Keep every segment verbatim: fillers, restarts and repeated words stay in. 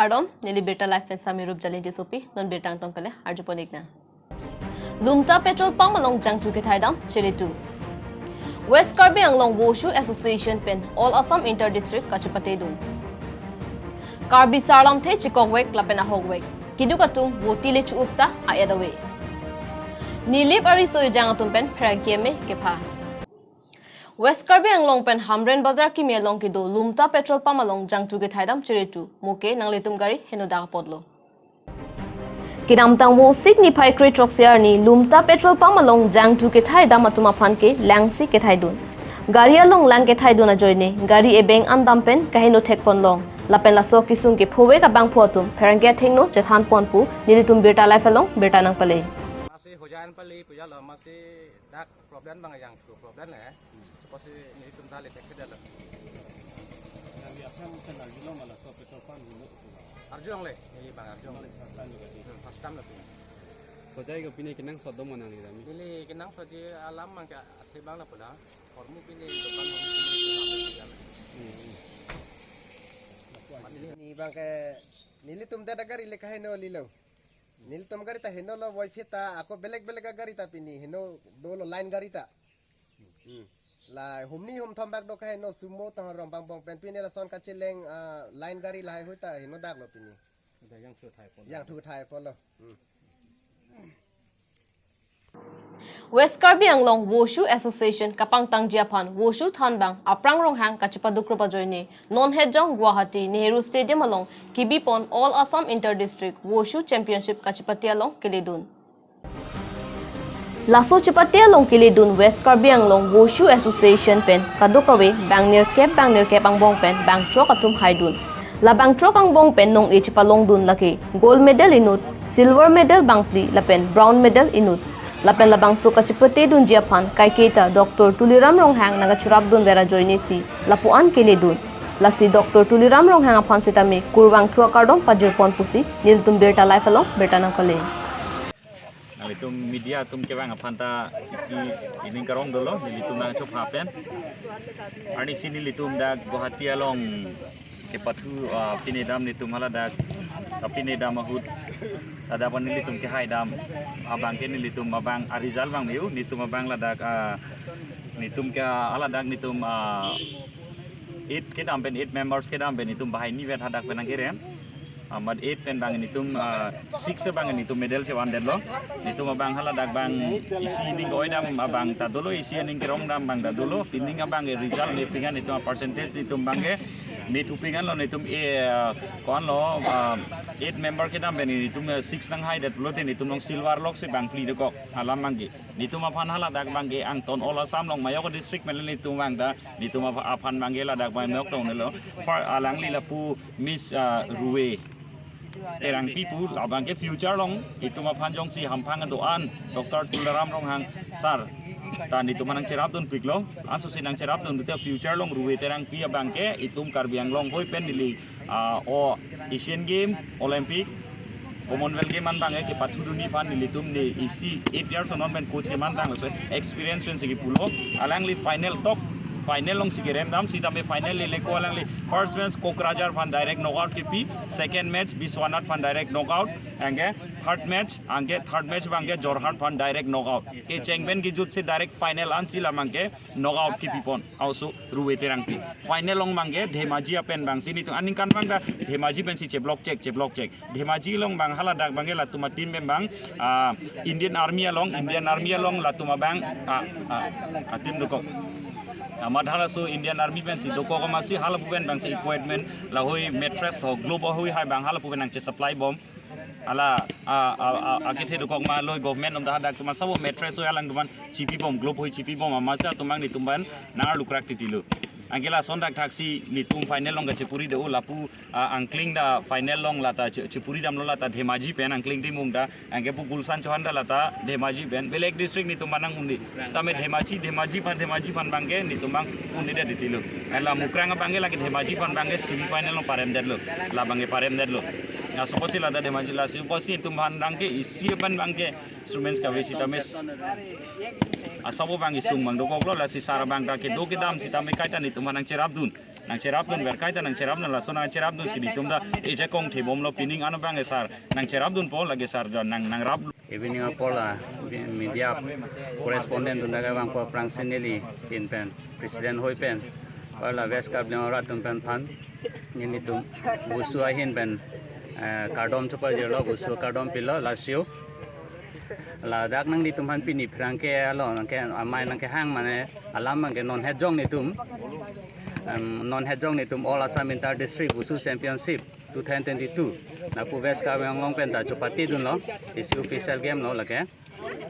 Kardom, neli Birta Live pen Sami Rup Jalin Tissopi, non birta angton pele arjupon-iknang. Lumta Petrol Pump along jangthu kethaidam cheretu. West Karbi Anglong Wushu Association pen All Assam Inter District kachepatedun. Karbi sarlamthe chekokvek lapen ahokvek. Keduk atum voti le chu-up ta a-et ave. Nilip ariso ejang atum pen pherangke me kepha. West Karbi Anglong pen Hamren Bazar kimi along kedo Lumta Petrol Pump along jangthu kethaidam cheretu. Mo ke nanglitum gari henodak apotlo. Kedamtang Vosik niphai kre-throksi arni Lumta Petrol Pump along jangthu kethaidam atum aphan ke langsi kethaidun. Gari along lang kethaidun ajoine gari ebeng an dam pen kaheno thekponlong. Lapen laso kesung kephovek abangphu atum pherangke athengno chethanpon pu nelitum Birta Live along birta nangpale. Masi hujan pali pujalo, masi dak problem bang jangthu problem le. Pasi nelitum ta le thekthedetlo. Nangli Assam kan arjulong ma laso petrol pump heno pu? Arjulongle, neli bang arjulong. Neli first time lo pini. Hmm, first time lo pini. Kojai ko pini kenangsot do ma nangli dami? Neli kenangsot di alam mang ke athe bang lapu la. Hormu pini dokan hormu pini. Hmm, hmm. Ni bang ke nelitum ta dak gari le kaheno lilo. Nelitum gari ta henolo, voiphit ta ako belek belek agari ta pini heno dolo, line gari ta. Hmm. La humni humthom bak do kaheno, sumo ta rong bang bong pen, pini lason kacheleng, ah, line gari lahai hui ta henodaklo pini. Dak jangthu thaiponlo. Jangthu thaiponlo. Hmm. West Karbi Anglong Wushu Association kapangtangji aphan Wushu thanbang Aprang Ronghang kachepadukrup ajoine non hetjong Guwahati Nehru Stadium along kebipon All Assam Inter District Wushu Championship kachepate along keledun. Laso chepate along keledun West Karbi Anglong Wushu Association pen kadokave bang nerkep bang nerkep angbong pen bang throk atum haidun. La bang throk angbong pen nong-e chepalongdun lake gold medal inut, silver medal bangphli lapen bronze medal inut. Lapen labangso kachepatedunji aphan kaiketa Doctor Tuliram Ronghang nangkachorapdunver ajoinesi lapu-an keledun. Lasi Doctor Tuliram Ronghang aphan sitame kurvangthu akardom pajirpon pusi nelitum Birta Live along birta nangpale. Nelitum media atum kevang aphan ta isi ining karong dolo, nelitum nangchopha pen. Arnisi nelitum dak Guwahati along kepathu, ah, pinedam nelitum haladak, ah, pinedam ahut. Ladak pon nelitum kehaidam abang ke nelitum abang a-result bang meu, nelitum abang ladak, ah, nelitum ke haladak nelitum, ah, eight kedam pen, eight members kedam pen nelitum bahai nivet hadak pen nangkerem. Amat eight pen bang nelitum, ah, six bang nelitum medal chevan detlo. Nelitum abang haladak bang isi ning oidam abang ta dolo, isi ning kerongdam bang ta dolo. Pining abang ke result mepingan nelitum percentage nelitum bang ke met upingan lo nelitum, eh, konlo, ah, eight member kedam pen nelitum, eh, six nanghai detlo te nelitum along silver lok si bangphli dokok alam bang ke. Nelitum aphan haladak bang ke angton All Assam along majok district pen nelitum bang ta, nelitum apha-, aphan bang ke ladak bang majok tong nelo. Far alangli lapu Miss, ah, Ruve Terangpi pu, labang ke future along nelitum aphan jongsi hamphang do-an Doctor Tuliram Ronghang sir ta nelitum nangcherapdunpiklo. Ansose nangcherapdun te future along Ruve Terangpi abang ke nelitum Karbi Anglong hoi pen neli, ah, o Asian Game, Olympic, Commonwealth Game an bang ke kepathudunji aphan nelitum ne isi eight years non pen coach kemantang, so experience pen sigi pulo. Alangli final tok, final along si keremdam sitame final le leko alangli first match Kokrajhar aphan direct knockout kepi, second match Biswanath aphan direct knockout, anke third match, anke third match bang ke Jorhat aphan direct knockout. Kecheng pen kejut si direct final an si labang ke knockout kepipon. Aoso Ruve Terangpi. Final along bang ke Dhemaji apen bang si nelitum aningkan bang ta Dhemaji pen si cheblokchek, cheblokchek. Dhemaji along bang haladak bang ke latum a-team pen bang, ah, Indian Army along, Indian Army along latum abang, ah, ah, a-team dokok. Amat halaso Indian Army pen si dokok amatsi halapu pen bang si equipment lahoi mattress ho glove ahoi hai bang halapu pen nangchesupply bom. Hala, ah, ah, ah, akethe dokok ma loi government atum ta hadak atum an sabo mattress hoi alang atum an chipibom, glove hoi chipibom amatsi atum an nelitum aphan nangarlukrak titilo. Anke lason dak thaksi nelitum final along kachepuri do lapu, ah, angkling ta final along lata che-, chepuri damlo lata Dhemaji pen angkling team ong ta, anke pu Gulshan Chauhan ta lata Dhemaji pen, belek district nelitum aphan nang-un-e. Sitame Dhemaji, Dhemaji aphan, Dhemaji aphan bang ke nelitum bang un-edet titilo. Hala Mukrang abang ke lake Dhemaji aphan bang ke semi final along paremdetlo. Labang ke paremdetlo. Laso apotsi lata Dhemaji, laso apotsi nelitum aphan bang ke isi aphan bang ke instruments kave sitame asabo bang isung bang dokoklo, lasi sar bang ta kedo kedam sitame kaita nelitum aphan nangcherapdun. Nangcherapdun verkai ta nangcherapdun, laso nangcherapdun si nelitum ta ejakong thebomlo, pining ano bang esar nangcherapdunpo, lake sar jo nang nangrap. Evening apor la media correspondent dun dak vangpo aphrangsi neli ahin pen president hoi pen, par la West Karbi Anglong arat atum pen aphan nelitum wusu ahin pen, eh, kardom chopajirlo, wusu kardom pilo, lasi ladak nanglitum aphan pini aphrang ke alo nangke amei nangkehang mane alam abang ke non hetjong nelitum, em, non hetjong nelitum All Assam Inter District Wushu Championship two thousand twenty-two. Lapu West Karbi Anglong pen ta chopatidunlo, isi official game lo lake.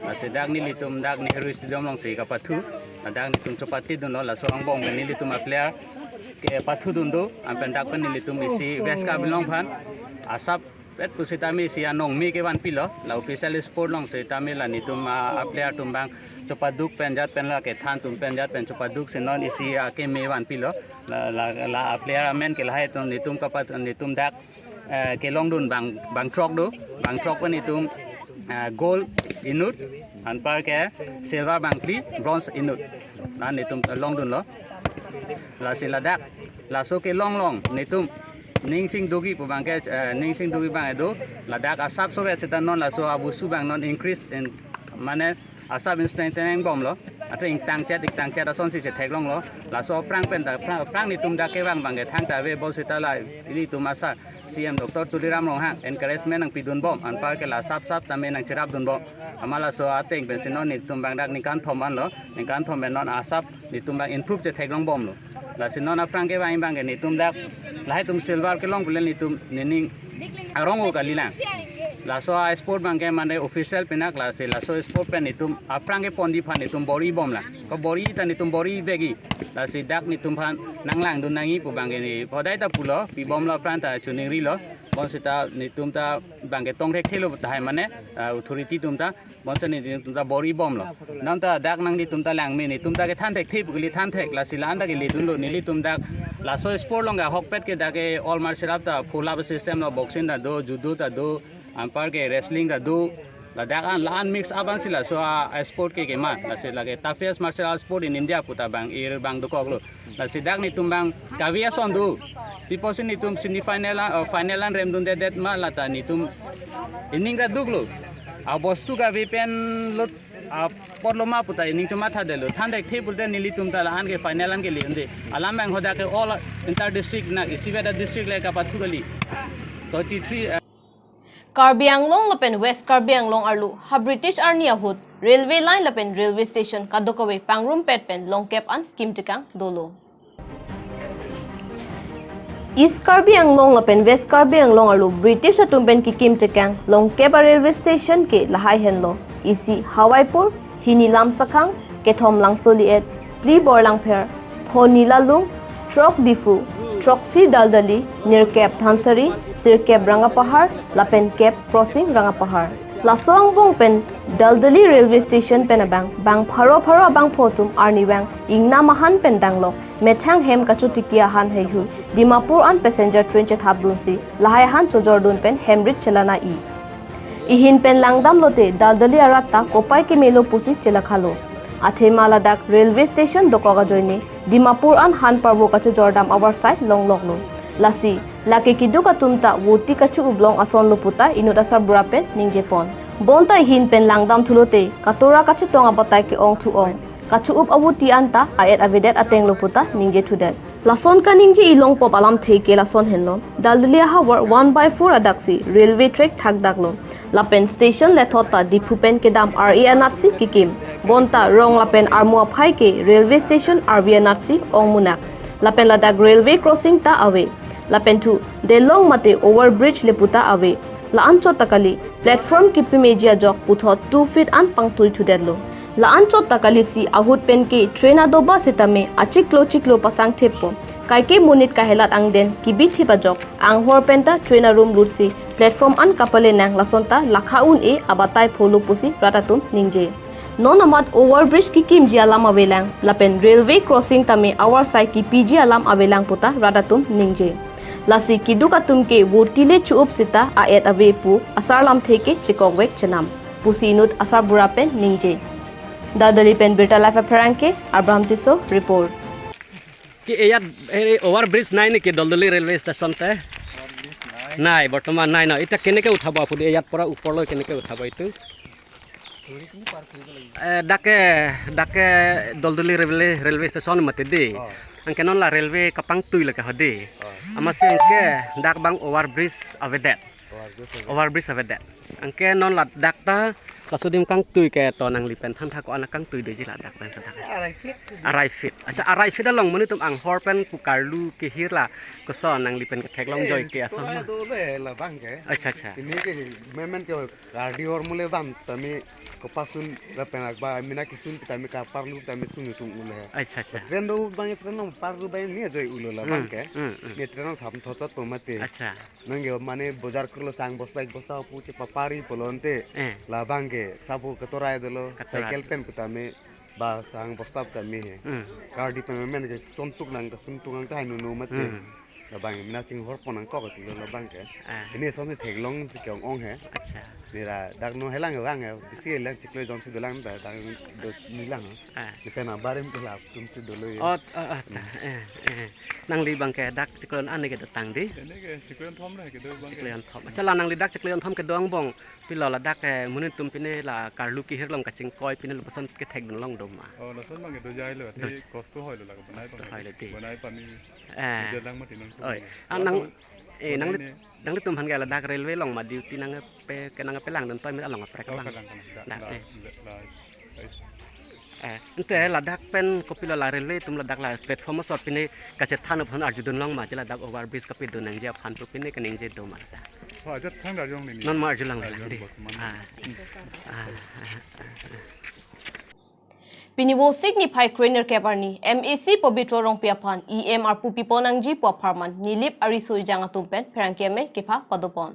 Lasi dak nelitum dak Nehru Stadium alongsi kapathu. Ladak nelitum chopatidunlo, laso angbong pen nelitum a-player kepathudun do, anpen dak pen nelitum isi West Karbi Anglong aphan asap pet pusitame isi anong me kevan pilo, la official sport alongsi tame la nelitum a, a-player atum abang chopaduk pen jat pen la kethan atum pen jat pen chopaduk si non isi akeme van pilo, la, la, la a-player amen ke lahai atum nelitum kapat nelitum dak, eh, kelongdun bang, bang throk do, bang throk pen nelitum, eh, gold inut, anpar ke silver bang phli, bronze inut. La nelitum longdunlo. Lasi ladak, laso kelong along nelitum ningsing dogi pu abang ke, eh, ningsing dogi abang kedo, ladak asap sobe seta non laso awusu abang non increase in, mane asap in strengthening bomlo. Ate ingtangchet, ingtangchet asonsi chetheklonglo. Laso aphrang pen ta, aphrang, aphrang nelitum dak kevang abang ke thangta ave bonseta la ilitum asar C M Doctor Tuliram Ronghang encouragement nangpidunbom, anpar ke la asap asap tame nangcherapdunbom. Amat laso ateng pensi non nelitum abang dak ningkan thom anlo, ningkan thom pen non asap nelitum abang improve chetheklongbomlo. Lasi non aphrang kevang abang ke nelitum dak lahai atum silver kelong pule nelitum nening arong o kalilang. Laso a-sport abang ke mane official pinak, lasi laso sport pen nelitum aphrang keponji aphan nelitum bor-ibomlang. Ko bor-i ta nelitum bor-i begi. Lasi dak nelitum aphan nanglangdun nangji pu abang ke ne hodai ta pulo, pibomlo aphrang ta choningrilo. Bonseta nelitum ta abang ke tong thekthelo tahai mane, ah, authority atum ta, bonsi nelitum ta bor-ibomlo. Non ta dak nanglitum ta langme, nelitum ta kethan thekthe pu kali than thek, lasi la-an ta ke ledunlo, nelitum dak laso sport along ahokpet ke dak ke all martial art ta full up system lo, boxing ta do, judo ta do, anpar ke wrestling ta do. Ladak an la-an mix up ansi laso a, a-sport ke keman, lasi lake toughest martial art sport in India pu ta abang ir abang dokoklo. Lasi dak nelitum abang kave ason do. Pi apotsi nelitum semi final, ah, final an remdundedet ma lata nelitum ining ta duklo. Abostu kave pen lot apotlo ma pu ta ining chomathadetlo. Than thekthe pulote nelitum ta la-an ke final an kele-unde. Alam abang hadak ke all inter district na isivet a-district le kapathu kali. Twenty-three, ah, Karbi Anglong lapen West Karbi Anglong arlo ha British arni ahut railway line lapen railway station kadokave pangrumpet pen longkep an kimtekang dolo. East Karbi Anglong lapen West Karbi Anglong arlo British atum pen kikimtekang longkep a-railway station ke lahai henlo. Isi Hawaipur, hini Lamsakhang, kethom Langsoliet, phli Borlangpher, pho Nilalung, throk Diphu, throksi Daldali, nirkep Dhansiri, sirkep Rangapahar, lapen kep crossing Rangapahar. Laso angbong pen Daldali railway station pen abang, bang pharo pharo abangphu atum arnivang ingnam ahan pen danglok methang hem kachotiki ahan heihui Dimapur an passenger train chethapdunsi lahai ahan chojordun pen hemrit chelana-i. Ihin pen langdamlote Daldali arat ta kopai kemelo pusi chelakhalo. Athema ladak railway station dokok ajoine Dimapur an han parvo kachojordam avarsai longloklo. Lasi lake keduk atum ta voti kacho-up long asonlo puta inut asarbura pen ningjepon. Bonta ihin pen langdamthulote katora kachetong abatai ke-ongthu-ong, kacho-up avoti anta a-et avedet atenglo puta ningjethudet. Lason kaningje-i longpop alamthe ke lason henlo. Daldali ahavar one by four adaksi railway track thakdaklo. Lapen station lethot ta Diphu pen kedam ar-e anatsi kikim. Bonta rong lapen armu aphai ke railway station arvi anatsi ongmunak. Lapen ladak railway crossing ta ave. Lapen thu delong mate overbridge le puta ave. La-anchot ta kali, platform kipimeji ajok puthot two feet an pangtuithudetlo. La-anchot ta kalisi ahut pen ke train adoba sitame achiklo chiklo pasang theppo. Kaike monit kahelat angden kibithip ajok anghor pen ta train arum lutsi platform an kapale nang, lason ta lakha un-e abatai pholo pusi rat atum ningje. Non amat overbridge kikimji alam avelang, lapen railway crossing tame avarsai kipiji alam avelang puta rat atum ningje. Lasi keduk atum ke voti le cho-up seta a-et ave pu asar lamthe ke chekokvek chenam pusi inut asarbura pen ningje. Daldali pen Birta Live apherangke Abraham Tisso report. Ki ejat, eh, over bridge nai niki Doldoli railway station te? Over bridge nai. Nai, bortoman nai no. Ita keneke uthabo apudi ejat pora uporlo keneke uthabo itu? Eh, dak ke, dak ke Doldoli railway, railway station mati di. Oh. Anke non la railway kapangtui lake hodi. Oh. Amatsi anke dak abang over bridge avedet. Over bridge avedet. Over bridge avedet. Anke non ladak ta laso adim kangtui ke to nangli pen than tha ko-an kangtui doji ladak pen sa dak. Arai feet. Arai feet. Accha, arai feet along monit atum anghor pen pu karlu kehir la koson nangli pen ketheklong, eh, joi ke ason. Tora do le labang ke. Accha, accha. Pini ke memen ke kardi hor mule bam tame kopasun lapen akba mina kisun tame kaparlu tame sung sung ule. Accha, accha. Train do bang, train along parlu bang ni joi ulo labang ke. Hmm, hmm, hmm. Ni train along tham thot thot po mati. Accha. Nangke mane bojar kurlo sang bosta ek bosta pu chepapari pulote. Eh. Labang ke sabu katorai dolo. Katorai. Cycle pen pu tame ba sang bosta pu tame he. Hmm. Kardi pen memen ke chontuk nang kasuntuk nang ta hai nunu mati. Hmm. Labang ke mina chinghor pon nangkok tu labang ke. Ah. Ini ason si theklongsi ke-ong-ong he. Accha. Ni ladak no helang helang he. Bisi helang chiklo jongsi dolang ta dak do nilang he. Ah. Ni pen abarim ke la atum si dolo ye. Oh, oh, oh, ta. Hmm. Eh, eh. Nangli abang ke dak chiklo an ne kedo tang di? Ini ke chiklo thom le kedo abang ke. Chiklo thom. Accha, la nangli dak chiklo thom kedo angbong pilo ladak, eh, monit atum pine la karlu kehir along kachingkoi pine lapuson kethekdun long do ma? Oh, lason abang ke dojai lo, ati doj- kosto hoi lo la, bonai kosto abang hoi lo di. Bonai pani. Eh. Jalang mati nang. Oi. Ah, nang, lason eh, nangli, bonai ne. Nanglitum aphan ke ladak railway along ma duty nangpe, ke nangpelangdun toi mit along kaprek? Oh, abang. Kalang, kalang. Da, da, eh. Da, da. Eh, ante ladak pen kopilo la railway atum ladak la platform asor pine kachethan aphan arjudun long ma, je ladak over bridge kapidun nangji aphan pu pine kaningje do ma ladak? Oh, ajat thang arjulong nini. Non ma arjulang arjulong di. Bos man. Ah. Hmm. Ah, ah, ah, ah. Pini Vosik niphai krenerkep arni M A C Pobitro Rongpi aphan E M arpu pipon nangji pu apharman Nilip ariso ejang atum pen pherangke amei kepha padopon.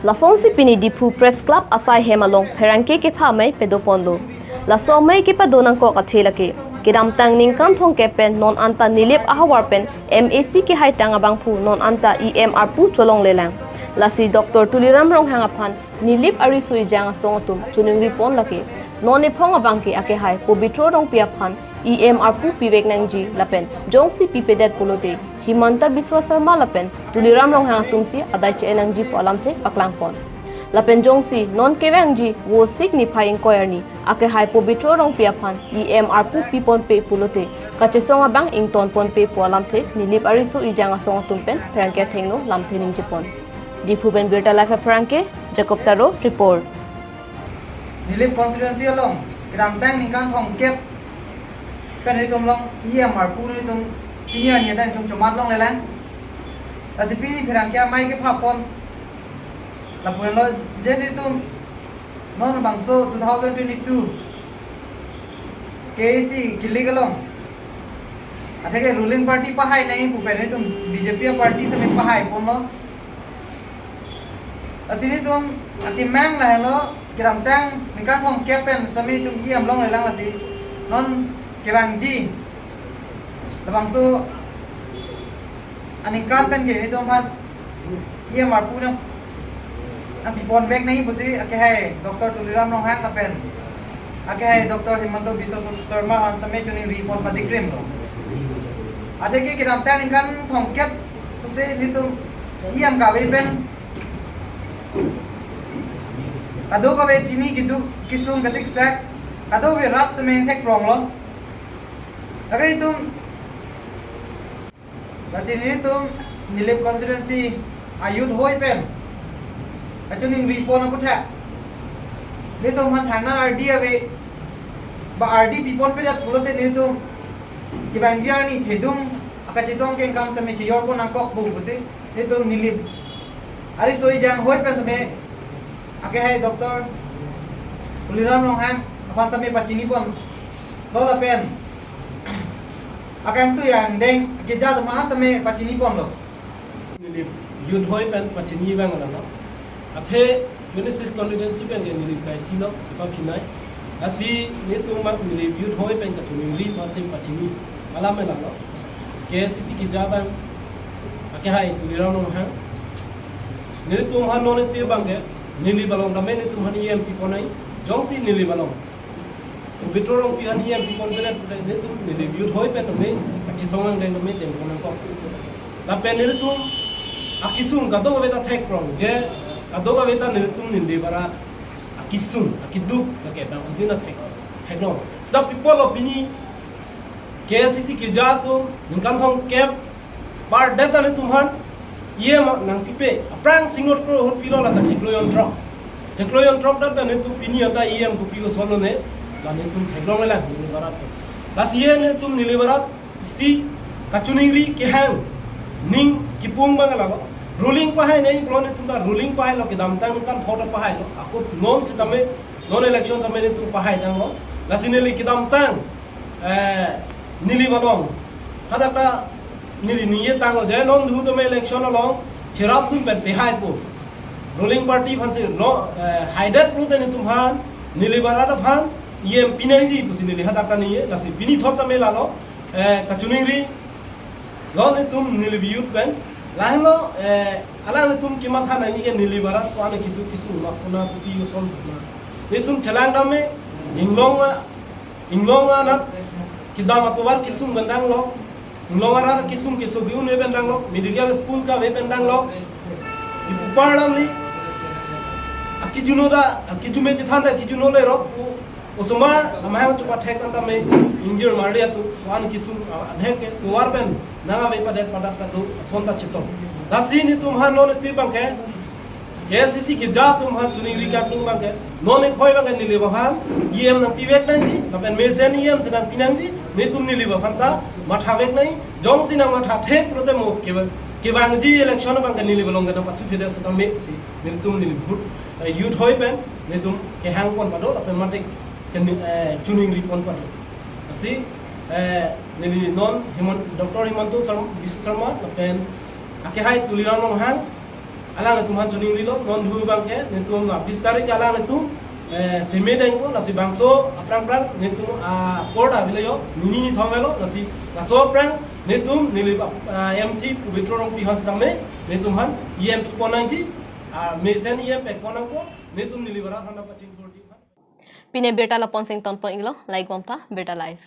Lasonsi pini Diphu Press Club asai hem along pherangke kepha amei padopon lo. Laso amei kepado nangkok athe lake kedamtang ningkan thomkep pen non anta Nilip ahavar pen M A C kehaitang abangphu non anta E M arpu cholonglelang. Lasi Doctor Tuliram Ronghang aphan Nilip ariso ejang asong atum choningri pon lake non ephong abang ke akehai Pobitro Rongpi aphan E M arpu pivek nangji lapen jongsi pipedet pulote Himanta Biswa Sarma lapen Tuliram Ronghang atumsi adai che-en nangji pu alamthe paklang pon. Lapen jongsi non kevangji Vosik niphai ingkoi arni akehai Pobitro Rongpi aphan E M arpu piponpe pulote kachesong abang ingtonponpe pu alamthe Nilip ariso ejang asong atum pen pherangke athengno lamthe ningje pon. Diphu pen Birta Live apherangke, Jacob Taro report. Nilip constituency along kedamtang ningkan thomkep pen nelitum along E M arpu nelitum pini arni ta nelitum chomat longlelang. Lasi pini pherangke amei kepha pon lapu henlo je nelitum non bangso two thousand twenty-two K A C kilik along atheke ruling party pahai nangji pu pen nelitum B J P party sitame pahai ponlo. Lasi nelitum akemang lahenlo, kedamtang ningkan thomkep pen sitame nelitum E M longlelang, lasi non kevangji labangso aningkan pen ke nelitum aphan E M arpu nang, nangpiponvek nangji pusi akehai Doctor Tuliram Ronghang lapen akehai Doctor Himanta Biswa Sarma aphan sitame choningri pon patikrim lo. Atheke kedamtang ningkan thomkep sose nelitum E M kave pen kadokave chini keduk kesung kasiksak, kadokave rat sitame thekprong lo. Lake nelitum, lasi nelitum Nilip constituency a-youth hoi pen kachoningri pon aputhak nelitum aphan thangnar ardi ave, ba ardi piponpedet pulote nelitum kevangji arni thedung akachesong kengkam sitame chejor pon nangkok pu pusi nelitum Nilip ariso ejang hoi pen sitame akehai Doctor Tuliram Ronghang aphan sitame pachini ponlo lapen akangtui angdeng keja atum aphan sitame pachini ponlo. Nilip youth hoi pen pachini abang lo. Athe twenty-six constituency pen ke Nilip kaisi lo, kepaphinai. Lasi nelitum ma Nilip youth hoi pen kachoningri mate pachini alam lo. K A C C keja abang akehai Tuliram Ronghang. Nelitum aphan non iti abang ke Nilip along tame nelitum aphan E M piponai. Jongsi Nilip along Pabitra Rongpi aphan E M pi ponpedet pute netum neli youth hoi pen tame kachesong angdeng tame dengpon nangkok. Lapen nelitum akesung kadokave ta thekprong je, kadokave ta nelitum neli barat akesung akeduk lake bang udi na thek theklong. Seta pi apotlo pini K A C C keja atum ningkan thomkep bar det ta netum aphan E M nangpipe, aphrang sing not kro ahut pilo, lata chiklo jonthrok. Chiklo jonthrok det ta netum pini anta E M kopi kosonlo ne, la netum theklonglelang neli barat atum. Lasi ye netum neli barat isi kachiningri kehang ning kipung abang lalo. Ruling pahai nangji pulo netum ta ruling pahailo, kedamtang ningkan pho ta pahailo. Ako non sitame, non election tame netum pahai tanglo. Lasi neli kedamtang, eh, neli balong hadak ta neli ningje tanglo je non dhu tame election along cherapdun pen pehaipo. Ruling party aphansi lo, eh, haidet pulote netum aphan, neli barat aphan E M pi nangji pusi neli hadak ta ningje. Lasi pini thot tame lalo, eh, kachiningri lo netum neli youth pen. Lahenlo, eh, alanglitum kematha nangji ke neli barat ko-an keduk kesung ma, kona kopi koson ma. Netum chelang tame, inglong a, inglong anat kedam atovar kesung pen danglo. Inglong arat kesung keso ke-un ave pen danglo, medical school kave pen danglo. Ipu par damli, akijuno ta, akijume chethan ta akijuno lerok pu osomar amahang chupa thek an tame ingjir marli atum, ko-an kesung, ah, adhek ke suar pen nang ave padet padat ta do, ason ta chetong. Lasi netum aphan non iti abang ke K A C C keja atum aphan chiningri kangtung abang ke, non iphoi abang ke neli aphan E M nangpivek nangji, lapen mesen E M si nangpi nangji, netum neli aphan ta mathavek nangji, jongsi nangmatha thek pulote mo ke, kevangji election abang ke neli along ke nangpathuthedet setame si, netum neli vote, eh, youth hoi pen netum kehang ponpado, lapen mate ke ni, eh, chiningri ponpado. Lasi, eh, neli non Himant-, Doctor Himanta Sharma, Biswa Sharma, lapen akehai Tuliram Ronghang, alanglitum aphan chiningrilo, non dhu abang ke netum la bis tarik alanglitum, eh, seme dengpo, lasi bangso aphrang aphrang netum, ah, apor ta avelo, nini nithom avelo, lasi laso aphrang netum neli, ah, M C Pabitra Rongpi aphan setame netum aphan E M pi pon nangji, ah, mesen E M pek pon nangpo, netum neli barat aphan pachingthurji aphan. Pini abirta lapu-an si ingtonpon iklo, like bomtha, Birta Live.